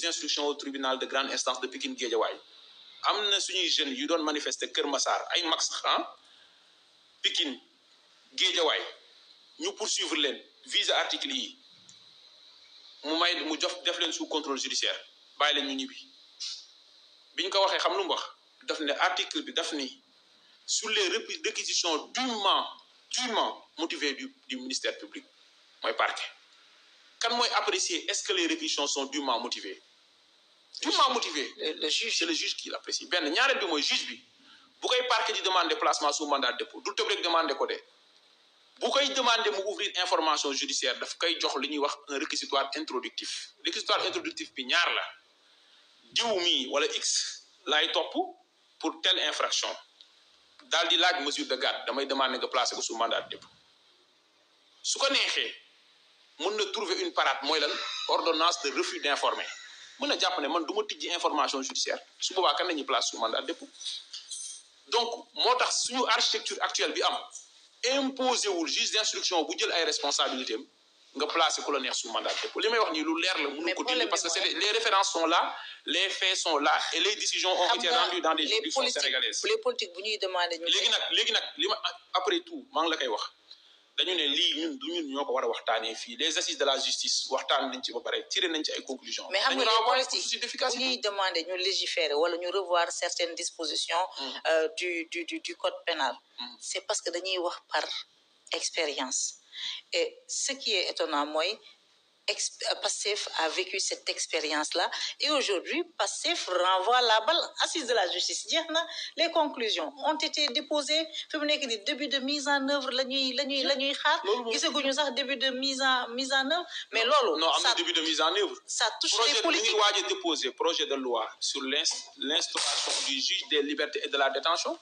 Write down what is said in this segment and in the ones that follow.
d'instruction au tribunal de grande instance de Pikine Guédiawaye am na suñuy jeunes yu doon manifester Kër Massar ay mag sax Pikine Guédiawaye ñu poursuivre leen visa article yi mu def leen sous contrôle judiciaire bàyyi leen ñu ñibbi biñ ko waxee xam lu mu wax daf ne article bi daf ni sur les réquisitions dûment motivées du ministère public mooy parquet kan mooy apprécier est-ce que les réquisitions sont dûment motivées dûment motivées le juge c'est le juge qui l'apprécie benn ñaareel bi mooy juge bi bu koy parquet di demander placement sous mandat de dépôt du tëb rek demander ko de bu koy demander mu ouvrir information judiciaire daf koy jox li ñuy wax un réquisitoire introductif bi ñaar la diw mi wala x laay topp pour telle infraction daal di laaj mesure de garde damay demander nga placer ko sous mandat de dépôt su ko neexee mën na trouver une parade mooy lan ordonnance de refus d'informer mën na jàpp ne man du ma tijji information judiciaire su boobaa kan nañuy place sous mandat de dépôt donc moo tax suñu architecture actuelle bi am imposé wul juge d'instruction bu jël ay responsabilités am nga placer ko la neex sous mandat de dépôt li may wax nii lu leer la mënu ko dindi parce que c'est les références sont là les faits sont là et les décisions ont été rendues dans des juridictions sénégalaises. les politiques bu ñuy demander ñu léegi nag li ma après tout maa ngi la koy wax dañu ne lii ñun du ñun ñoo ko war a waxtaanee fii les assises de la justice waxtaan nañ ci ba pare tiré nañ ci ay conclusions. mais xam nga les politiques bu ñuy demander ñu légiférer wala ñu revoir certaines dispositions du code pénal c'est parce que dañuy wax par expérience et ce qui est étonnant mooy Pastef a vécu cette expérience-là et aujourd'hui Pastef renvoie la balle assise de la justice jeex na les conclusions ont été déposées fi mu nekk ni début de mise en œuvre la ñuy xaar gisaguñu sax début de mise en œuvre mais loolu non am na début de mise en œuvre ça touche les politiques waaj a déposé projet de loi sur l'instauration du juge des libertés et de la détention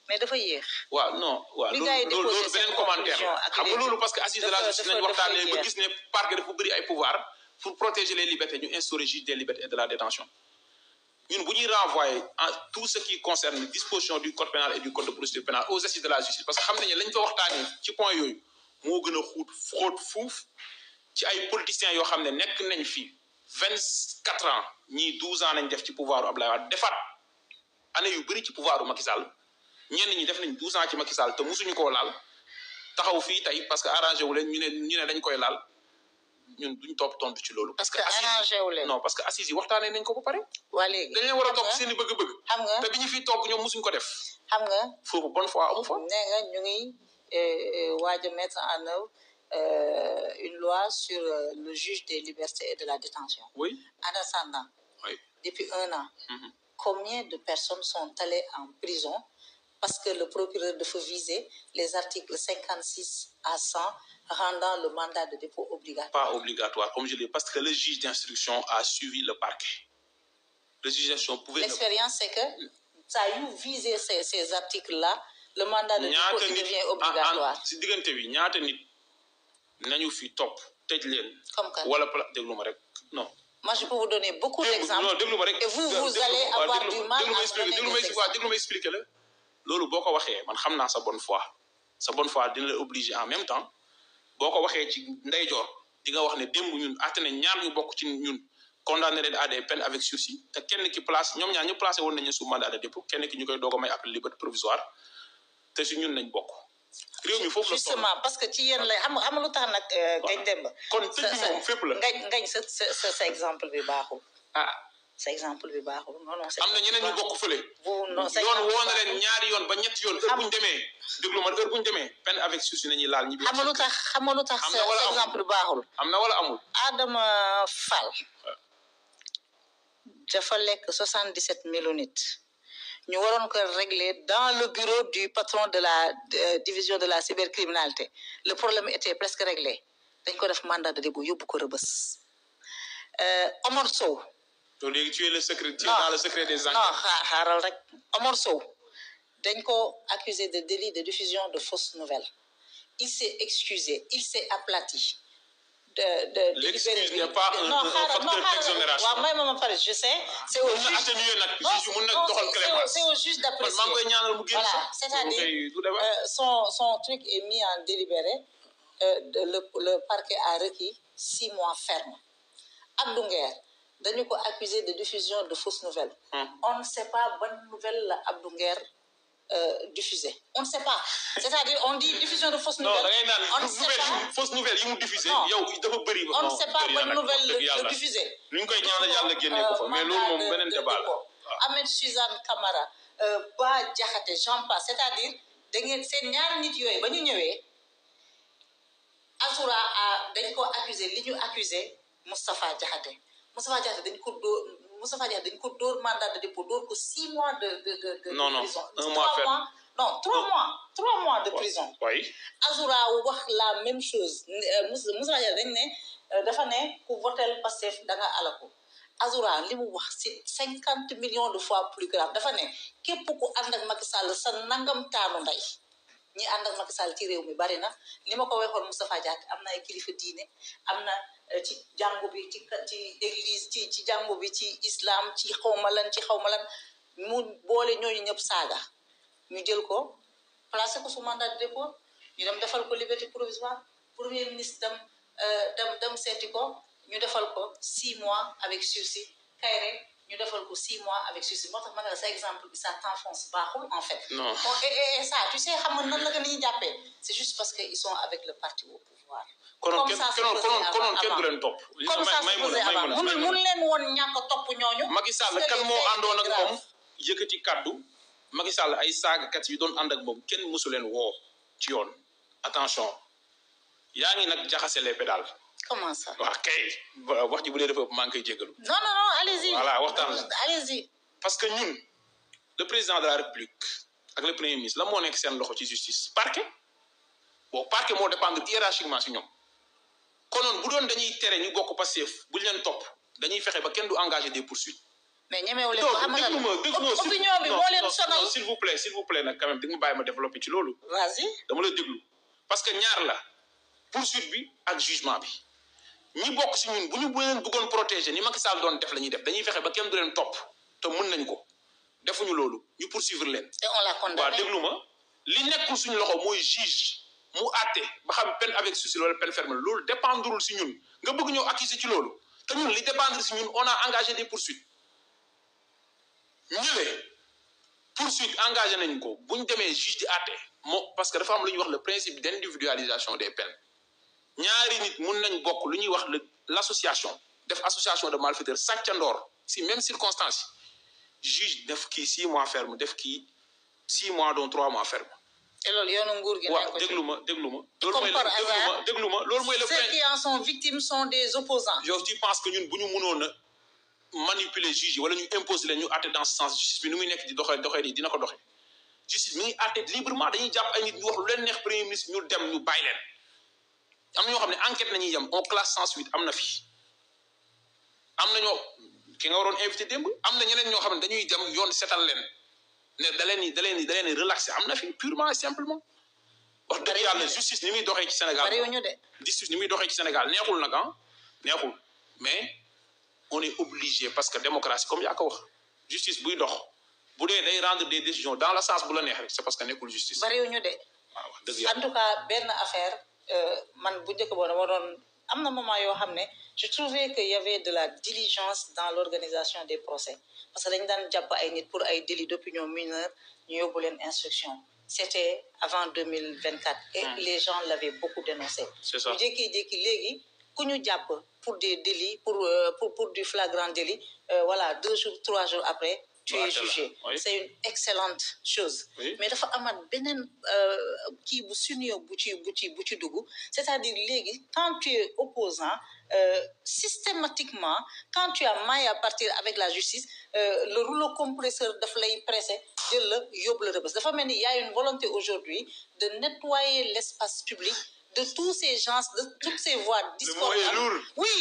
mais dafa yéex. waaw non waaw loolu beneen commentaire la xam nga loolu parce que assise de la justice nañu waxtaanee ba gis ne parquet dafa bëri ay pouvoir pour protéger les libertés ñu instaurer juge des libertés et de la détention ñun bu ñuy renvoyer en tout ce qui concerne les dispositions du code pénal et du code de procédure pénale aux assises de la justice parce que xam nañu lañ fa waxtaanee ci point yooyu moo gën a xóot fuuf ci ay politiciens yoo xam ne nekk nañ fi 24 ans ñii 12 ans nañ def ci pouvoiru Abdoulaye Wade defaat année yu bëri ci pouvoiru Macky Sall ñenn ñi def nañ 12 ans ci Macky Sall te musuñu koo laal taxaw fii tey parce que arrangé wu leen ñu ne dañ koy laal ñun duñ topp tontu ci loolu. parce que arrangé wu leen non parce que assises yi waxtaanee nañ ko ba pare. waa léegi dañ leen war a topp seen i bëgg-bëgg. xam nga te bi ñu fiy toog ñoom musuñ ko def. xam nga foofu bonne foi amu fa. nee nga ñu ngi waaj a mettre en œuvre une loi sur le juge des libertés et de la détention. Oui. En attendant, oui. Depuis 1 an, combien de personnes sont allées en prison parce que le procureur de viser les articles 56 à 100 rendant le mandat de dépôt obligatoire. Pas obligatoire, comme je l'ai dit, parce que le juge d'instruction a suivi le parquet. Le juge d'instruction pouvait... L'expérience, c'est que ça a eu visé ces articles-là, le mandat de dépôt devient obligatoire. Si diggante bi ñaata nit nañu fi topp tëj leen. Comme ça. Wala déglu ma rek non. Moi, je peux vous donner beaucoup d'exemples. Non, déglu ma rek. Et vous allez avoir du mal à donner des exemples. Déglu ma expliquer la. Loolu boo ko waxee man xam naa sa bonne foi dina la obliger en même temps boo ko waxee ci ndeyjoor di nga wax ne démb ñun àtte nañ ñaar ñu bokk ci ñun condamné leen à des peines avec sursis te kenn ki place ñoom ñaar ñu placé woon nañu sous mandat de dépôt kenn ki ñu koy doog a may ak liberté provisoire te si ñun nañ bokk. réew mi foofu la justement parce que ci yéen lay xam lu tax nag. ngañ dem ba. kon tëj bi moom fépp la. ngañ sa exemple bi baaxul. sa exemple bi baaxul non am na ñeneen ñu bokk fële. non yoon woo na leen ñaari yoon ba ñetti yoon. heure bu ñu demee déglu ma heure bu ñu demee peine avec sursis nañuy laal ñibbi. xam nga lu tax sa exemple baaxul. am na wala amul. Adama Fall. dafa lekk 77 millions nit. ñu waroon ko régler dans le bureau du patron de la division de la cybercriminalité le problème était presque réglé dañ ko def mandat de dépôt yóbbu ko Rebeuss. Omar Sow. donc léegi tu es le secret dans le secret des enquêtes. non xaaral rek Omar Sow dañ ko accusé de délit de diffusion de fausses nouvelles il s'est excusé il s'est aplati. L'excuse n'est pas un facteur d'exonération. waaw may ma pare je sais. c'est au juge c'est au juge d'apprécier. Voilà, c'est-à-dire son truc est mis en délibéré. Le parquet a requis 6 mois ferme. Abdou Nguer dañu ko accusé de diffusion de fausses nouvelles. On ne sait pas bonne nouvelle la Abdou Nguer diffusé. On ne sait pas. C'est-à-dire, on dit diffusion de fausses nouvelles. Non, on ne sait pas. Fausses nouvelles, ils m'ont diffusé. On ne sait pas bonne nouvelle le diffusé. Mais Ahmed Suzanne Camara, Ba Diakhaté, j'en passe. C'est-à-dire, c'est ñaar nit yoy ba ñu ñëwé Azoura dañ ko accusé li ñu accusé Moustapha Diakhaté dañ ko door mandat de dépôt door ko 6 mois de prison. 1 mois ferme. Non, 3 mois de prison. Oui. Azoura wax la même chose. Moustapha Diakhaté dañ ne dafa ne ku votel Pastef da nga alako. Azoura li mu wax c'est 50 millions de fois plus grave dafa ne képp ku ànd ak Macky Sall sa nangam taanu ndey ñi ànd ak Macky Sall ci réew mi bari na ni ma ko waxoon Moustapha Diakhaté am na ay kilifa diine am na ci jàngu bi ci église ci jàngu bi ci islam ci xawma lan mu boole ñooñu ñëpp saaga ñu jël ko placé ko sous mandat de dépôt ñu dem defal ko liberté provisoire premier ministre dem seeti ko ñu defal ko 6 mois avec sursis Kairé ñu defal ko 6 mois avec sursis moo tax ma ne la sa exemple bi ça t'enfonce baaxul en fait. Non. Et ça tu sais xam nga nan la ko ni ñu jàppee c'est juste parce que ils sont avec le parti au pouvoir. konoon kenn du leen topp. comme ça se faisait avant mun leen woon ñàkk a topp ñooñu. Macky Sall kan moo àndoon ak moom yëkkati kaddu Macky Sall ay saagakat yi doon ànd ak moom kenn mësu leen woo ci yoon attention yaa ngi nag jaxase les pédales. Comment ça? waaw kay wax ji bu dee dafa maa ngi koy jégalu. Non, allez-y. Voilà, waxtaan la. Allez-y. Parce que ñun le président de la République ak le premier ministre la moo nekk seen loxo ci justice parquet parquet moo dépendre hiérarchiquement si ñoom konoon bu doon dañuy tere ñu bokk Pastef bu ñu leen topp dañuy fexe ba kenn du engager des poursuites. mais ñemewu leen ko xam nga opinion bi moo leen sonal. s'il vous plaît nag quand même di nga bàyyi ma développer ci loolu. Vas-y. dama la déglu parce que ñaar la poursuite bi ak jugement bi. ñi bokk si ñun bu ñu leen bëggoon protéger ni Macky Sall doon def la ñuy def dañuy fexe ba kenn du leen topp te mën nañ ko defuñu loolu ñu poursuivre leen. et on l'a condamné. waaw déglu ma li nekkul suñu loxo mooy juge mu àtte ba xam peine avec sursis wala peine ferme loolu dépendrul si ñun nga bëgg ñoo accuser ci loolu te ñun li dépendre si ñun on a engagé des poursuites ñëwee poursuite engagé nañ ko bu ñu demee juge di àtte parce que dafa am lu ñuy wax le principe d'individualisation des peines. ñaari nit mun nañ bokk lu ñuy wax l'association def association de malfaiteurs sàccandoor si même circonstance juge def kii 6 mois ferme def kii 6 mois dont 3 mois ferme. te loolu yoonu nguur gi. waaw déglu ma. loolu mooy le ceux qui en sont victimes sont des opposants. yow tu penses que ñun bu ñu mënoon a manipuler juge yi wala ñu imposer leen ñu àtte dans ce sens justice bi nu muy nekk di doxee nii dina ko doxee justice mi ngi àtte librement dañuy jàpp ay nit ñu wax lu leen neex premier ministre ñu dem ñu bàyyi leen. am na ñoo xam ne enquête nañuy yem on classe sans suite am na fi am na ñoo ki nga waroon invité démb am na ñeneen ñoo xam ne dañuy dem yoon setal leen ne da leen relaxé am na fi purement et simplement wax dëgg yàlla justice ni muy doxee ci Sénégal justice ni muy doxee ci Sénégal neexul nag neexul mais on est obligé parce que démocratie comme yaa ko wax justice buy dox bu dee day rendre des décisions dans le sens bu la neex rek c'est parce que nekkul justice. bariwuñu de. waaw wax dëgg yàlla en tout cas benn affaire. man bu njëkk boo dama doon am na moment yoo xam ne je trouvais que y avait de la diligence dans l'organisation des procès parce que dañ daan jàpp ay nit pour ay délits d'opinion mineure ñu yóbbu leen instruction c'était avant 2024 et les gens l'avaient beaucoup dénoncé. C'est ça. ñu jékki-jékki léegi ku ñu jàpp pour des délits pour du flagrant délit voilà 2 jours 3 jours après tu es jugé. Oui. C'est une excellente chose. Oui. Mais dafa amaat beneen kii bu sunio bu ci dugg c'est-à-dire léegi quand tu es opposant systématiquement quand tu as maille à partir avec la justice le rouleau compresseur daf lay presser jël la yóbbu la Rebeuss dafa mel ni y a une volonté aujourd'hui de nettoyer l'espace public de tous ces gens de toutes ces voix discordantes. Le mot est lourd. Oui,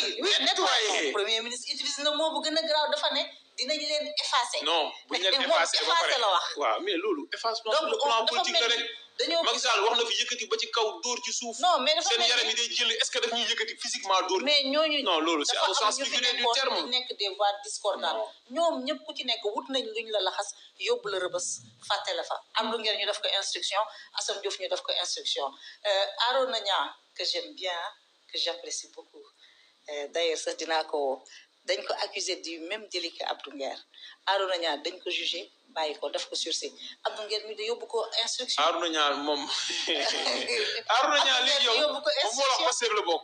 nettoyer. Le premier ministre utilise le mot bu gën a graaw dafa ne dinañ leen effacer. non bu ñu leen effacer ba pare la wax. waaw mais loolu effacement sur le plan politique la rek. dañoo Macky Sall wax na fi yëkkati ba ci kaw dóor ci suuf. non mais dafa seen yaram yi day jël est-ce que daf ñuy yëkkati physiquement dóor. mais ñooñu non loolu c'est au sens figuré du terme. dafa am ñu fi nekk des voix discordantes. ñoom ñëpp ku ci nekk wut nañ luñ la laxas yóbbu la Rebeuss fàtte la fa am lu ngeen ñu def ko instruction Assane Diouf ñu def ko instruction Arona Niang que j'aime bien que j'apprécie beaucoup d'ailleurs sax dinaa ko dañ ko accusé du même délit que Abdou Nguer Arouna Niang dañ ko jugé bàyyi ko def ko sursis Abdou Nguer ñu de yóbbu ko instruction. Arouna Niang moom Arouna Niang léegi yow yóbbu ko instruction Pastef la bokk.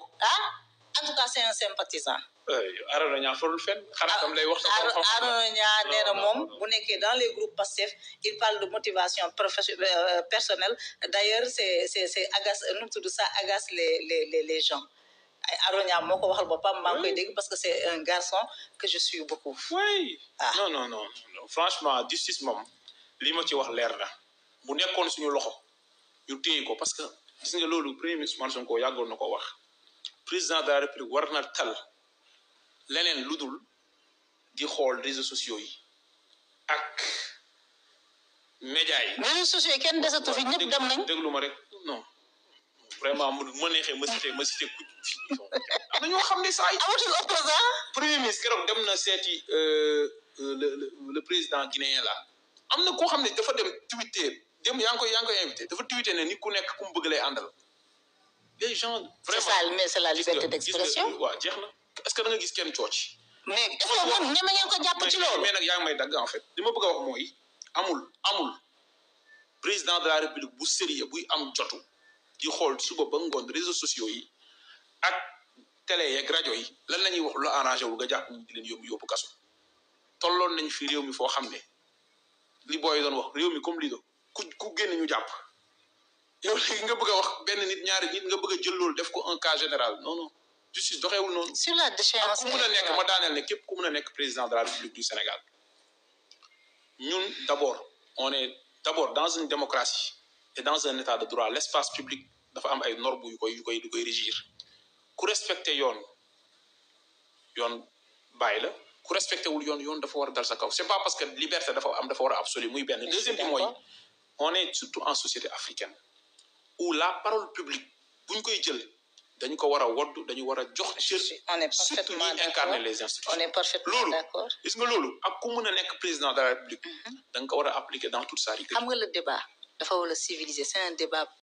En tout cas c'est un sympathisant. Arouna Niang farul fenn xaritam lay wax. Arouna Niang nee na moom bu nekkee dans les groupes Pastef il parle de motivation personnelle d'ailleurs c'est agace nu mu tudd ça agace les gens. Arouna Niang moo ko waxal boppam maa ngi koy dégg parce que c'est un garçon que je suis beaucoup. oui non franchement justice moom li ma ci wax leer na bu nekkoon suñu loxo ñu téye ko parce que gis nga loolu premier ministre Ousmane Sonko yàggoon na ko wax président de la République war na tal leneen lu dul di xool réseaux sociaux yi ak médias yi. réseaux sociaux yi kenn desatu fi ñëpp dem nañ. déglu ma rek non vraiment ma neexee ma cité ku am na ñoo xam ne saa yi. amatul opposant. premier ministre keroog dem na seeti le président guinéen là am na koo xam ne dafa dem Twitter dem yaa ngi koy invité dafa Twitter ne ni ku nekk ku mu bëgg lay àndal les gens. vraiment c'est ça mais c'est la liberté d'expression. waaw jeex na est-ce que da nga gis kenn cooci. mais est-ce que moom ñeme ngeen ko jàpp ci loolu. mais nag yaa ngi may dagg en fait li ma bëgg a wax mooy amul président de la République bu sérieux buy am jotu di xool suba ba ngoon réseaux sociaux yi ak télé yeeg rajo yi lan la ñuy wax lu arrangé wul nga jàpp ñu di leen yóbbu kaso. tolloon nañ fi réew mi foo xam ne li booy doon wax réew mi comme lido ku génn ñu jàpp yow léegi nga bëgg a wax benn nit ñaari nit nga bëgg a jël loolu def ko un cas général non justice doxewul noonu. sur la déchéance ku mun a nekk ma daaneel ne képp ku mun a nekk président de la République du Sénégal ñun d'abord on est d'abord dans une démocratie et dans un état de droit l'espace public dafa am ay normes yu koy régir ku respecté yoon bàyyi la ku respecté wul yoon dafa war a dal sa kaw c'est pas parce que liberté dafa war a absolu muy benn. deuxième bi mooy on est surtout en société africaine où la parole publique buñ koy jël dañu ko war a woddu dañu war a jox cër surtout ñuy incarner les institutions. on est parfaitement d'accord. gis nga loolu ak ku mën a nekk président de la République da nga ko war a appliquer dans toute sa rigueur. xam nga le débat dafa war a civiliser c'est un débat